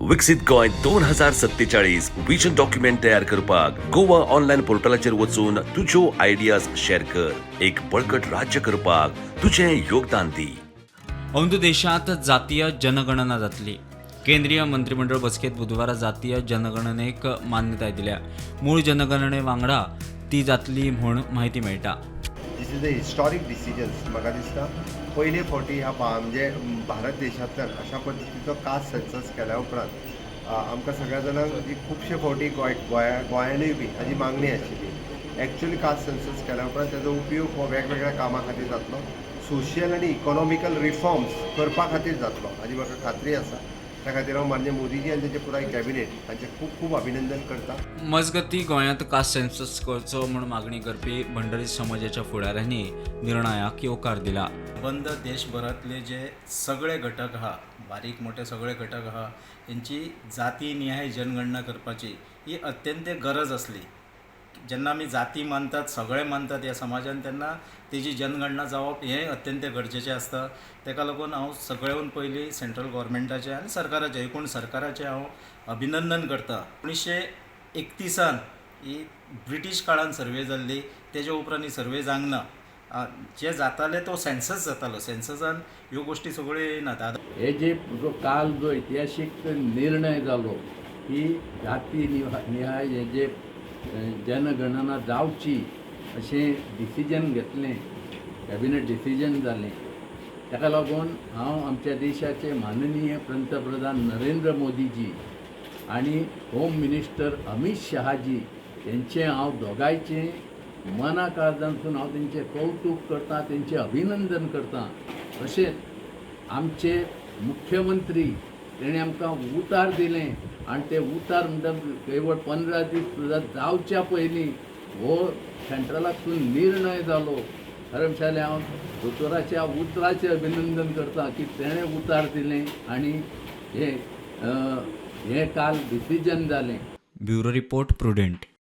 विकसीत Goa 2047 vision document तयार करपाक गोवा ऑनलायन पोर्टलाचेर वचून तुज्यो आयडियाज शेअर कर. एक बळकट राज्य करपाक तुजें योगदान दी. अंदू देशांत जातीय जनगणना जातली. केंद्रीय मंत्रिमंडळ बसकेत बुधवारा जातीय जनगणनेक मान्यताय दिल्या. मूळ जनगणने वांगडा ती जातली म्हूण म्हायती मेळटा. This is a historic decisions. म्हाका दिसता पयले फावटी ह्या म्हणजे भारत देशांतल्यान अशा पद्दतीचो कास्ट सेन्सस केल्या उपरांत आमकां सगळ्या जाणांक जी खुबशे फावटी गोंय गोंया गोंयानूय बी हाजी मागणी आशिल्ली. एक्च्युअली कास्ट सेन्सस केल्या उपरांत ताजो उपयोग हो वेगवेगळ्या कामां खातीर जातलो, सोशियल आनी इकॉनॉमिकल रिफॉर्म्स करपा खातीर जातलो हाजी म्हाका खात्री आसा. त्या खातीर हांव माननीय मोदीजी आनी तांचे पुराय कॅबिनेट हांचें खूब खूब अभिनंदन करता. मजगती, गोंयांत कास्ट सेन्सस करचो म्हूण मागणी करपी भंडारी समाजाच्या फुडाऱ्यांनी निर्णयाक येवकार दिला. बंद देशभरांतले जे सगळे घटक आहा, बारीक मोठे सगळे घटक आहा, तेंची जाती निहाय जनगणना करपाची ही अत्यंत गरज आसली. जेन्ना आमी जाती मानतात, सगळे मानतात ह्या समाजान, तेन्ना तेजी जनगणना जावप हें अत्यंत गरजेचें आसता. तेका लागून हांव सगळ्याहून पयलीं सेंट्रल गव्हर्मेंटाचें आनी सरकाराचें, एकूण सरकाराचें हांव अभिनंदन करता. 1931न ही ब्रिटीश काळान सर्वे जाल्ली. तेज्या उपरांत ही सर्वे जावंक ना. जे जाताले तो सेन्सस जातालो. सेन्ससान ह्यो गोश्टी सगळ्यो येयनात आतां. हे जे जो काल जो इतिहासीक निर्णय जालो की जाती निहाय हे जे जनगणना जावची अशें डिसिजन घेतलें, कॅबिनेट डिसिजन जालें, ताका लागून हांव आमच्या देशाचे माननीय पंतप्रधान नरेंद्र मोदीजी आनी होम मिनिस्टर अमीत शहाजी यांचें हांव दोगांयचें मना काळजांतसून हांव तेंचें कौतूक करता, तेंचें अभिनंदन करता. तशेंच आमचे मुख्यमंत्री तेणें आमकां उतार दिलें आनी ते उतार म्हणटा केवळ 15 दीस सुद्दां जावच्या पयलीं हो सेंट्रलाकसून निर्णय जालो. खरें म्हणल्यार हांव दोतोराच्या उतराचें अभिनंदन करता की तेणें उतार दिलें आनी हें हें काल डिसिजन जालें. Bureau report, prudent.